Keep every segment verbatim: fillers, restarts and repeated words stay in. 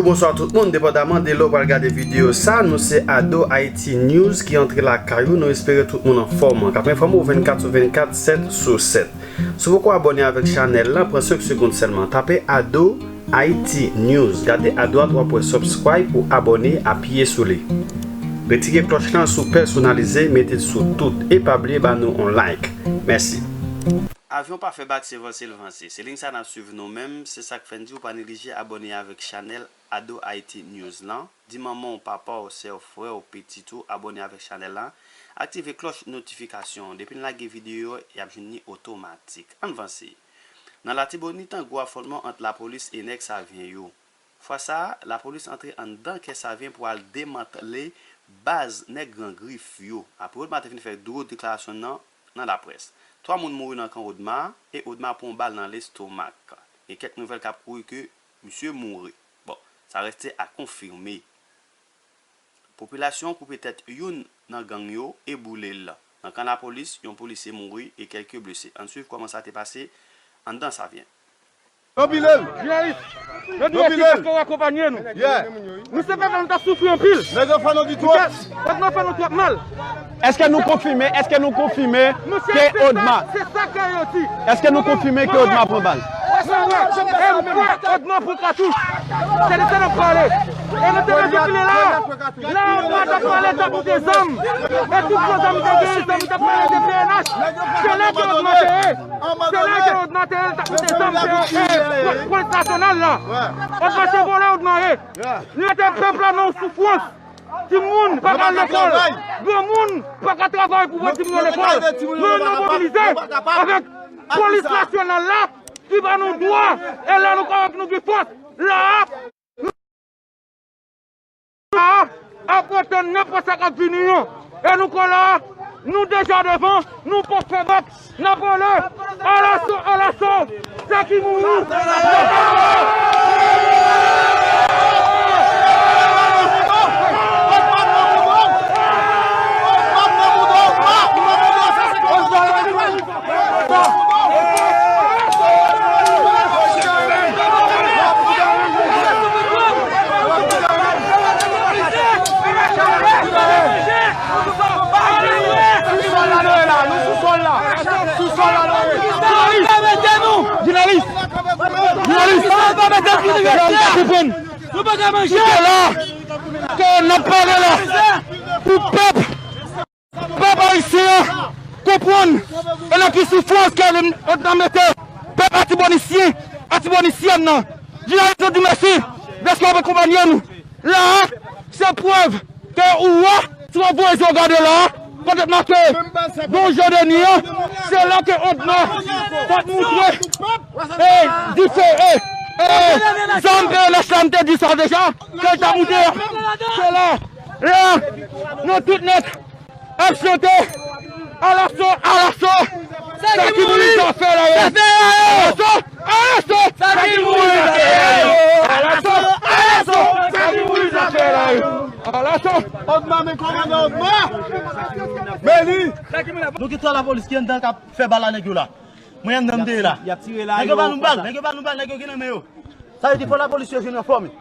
Bonswa tout moun, depandaman de lè w pral gade videyo sa, nou se Ado Haiti News ki antre lakay ou, nou espere tout moun anfòm, k ap enfòme w vennkat sou vennkat, sèt sou sèt. Si w poko abòne avèk chanèl lan, pran senk segonn sèlman, tape Ado Haiti News, gade adwat w ap wè subscribe pou abòne, apiye sou li. Retire klòch lan si w pèsonalize, mete l sou tout, e pa bliye ba nou on like. Mèsi. Avyon pa fè bak, se vanse l vanse. Se liy sa n ap swiv nou menm, se sa k fè n di w pa neglije abòne avèk chanèl Ado Haiti News lan. Di manman w, papa w, sè w, frè w, pitit ou abòne avèk chanèl la. Aktive klòch notifikasyon an. Depi n lage videyo, y ap jwenn li otomatik. Ann vanse. Nan Latibonit, gwo afwontman ant lapolis e nèg Savyen yo. Fwa sa a, lapolis antre anndan kè Savyen pou al demantle baz nèg Gran Grif yo. Apre Odma te fin fè dwo deklarasyon nan, nan laprès. Twa moun mouri nan kan Odma, e Odma pran yon bal nan lestomak. Gen kèk nouvèl k ap kouri ke misye mouri. Bon, sa reste a konfime. Popilasyon an koupe tèt youn nan gang yo e boule l. Nan kan lapolis, yon polisye mouri e kèlke blese. Ann swiv kòman sa te pase anndan Savyen. Yo pile l. Jounalis, yo di mèsi paske w akonpanye nou. Nou se pèp la, nou t ap soufri anpil. Nèg yo fè nou di twòp. Nèg yo fè nou twòp mal. Èske nou konfime, èske nou konfime ke Odma, se sa ke yo di. Èske nou konfime ke Odma pran bal? Mwen wè, e m kwè Odma pran katouch. Se de sa n ap pale. E nou te mete pile la. La, Odma t ap pale, t ap moute zam. E tout gwo zam li te genyen, zam li t ap pale de P N H. Se la ke Odma te ye. Se la ke Odma te ye, l t ap moute zam, se, e, polis nasyonal la. Odma se vòlè, Odma ye. Li mete pèp la nan yon soufrans. Timoun pa ka al lekòl. Granmoun pa ka travay pou voye timoun yo lekòl. Nou, nou mobilize avèk polis nasyonal la ki ba nou dwa. E la nou ka wè ke nou gen fòs. La a, la a, ap antann nenpòt sa k ap vini an. E nou kon la, nou deja devan, nou pòk fè bak. N ap rele, alaso, alaso, sa ki mouri. Sou sòl la nou ye la, nou sou sòl la. Sou sòl la nou ye. Jounalis, jounalis, jounalis, nou pa ka manje. Kite la, ke n ap pale la pou pèp. Pèp ayisyen an konprann e nan ki soufrans ke Odma mete pèp atibonisyen, atibonisyèn nan. Jounalis, nou di mèsi dèske w akonpanye nou. La a, se prèv ke ou wè, si w ap voye zye w gade la a, kote n make Don Jan Deni an, se la ke Odma t ap moutre, e, dife, e, e, zam P N H la, m te di sa deja, ke l t ap moute a. Se la, la, nou tout nèt ap chante, alaso, alaso, sa ki mouri zafè la yo. Alaso, alaso, sa ki mouri zafè la yo. Alaso, alaso, sa ki mouri zafè la yo. Alaso. Odma, men kòmandan Odma. Men li. Nou gen twa lapolis ki anndan k ap fè bal a nèg yo la. Mwen anndan m te ye la. Y ap tire la. Nèg yo ba nou bal, nèg yo ba nou bal, nèg yo gen nan men yo. Sa vle di fò lapolis yo jwenn ranfò, men.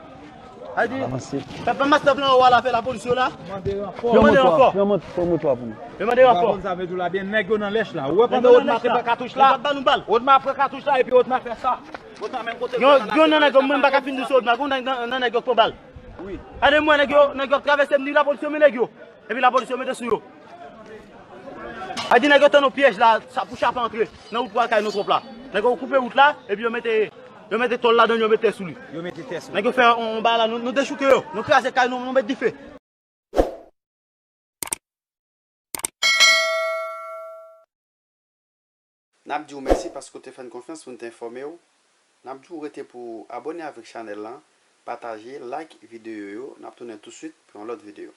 Sa vle di, pèp la, mas pèp la anwo a la fè lapolis yo la. Yo mande ranfò. Yo mande ranfò. Fè motwa pou nou. Yo mande ranfò. Ou pa konn sa, m di w la byen, nèg yo nan lèch la. Ou wè pandan Odma te pran katouch la. Yo pa ba nou bal. Odma pran katouch la, epi Odma fè sa. Odma menm kote. Yon, yon nan nèg yo, mwen m pa ka fin di sou Odma, gon nèg nan, nan nèg yo k pran bal. Wi. Gade mwen, nèg yo, nèg yo ap travèse, m di lapolis yo men nèg yo. Epi lapolis yo mete sou yo. A di nèg yo tann yon pyèj la, sa pou chape antre nan wout pou al kay nou twòp la. Nèg yo koupe wout la, epi yo mete, yo mete tòl ladan l, yo mete tè sou li. Yo mete tè sou li. Nèg yo fè yon, yon bagay la, nou, nou dechouke yo, nou kraze kay nou, nou met dife. N ap di w mèsi paske w te fè n konfyans pou n te enfòme w. N ap di w rete pou w abòne avèk chanèl lan, pataje, like videyo yo. N ap tounen tousuit pou yon lòt videyo.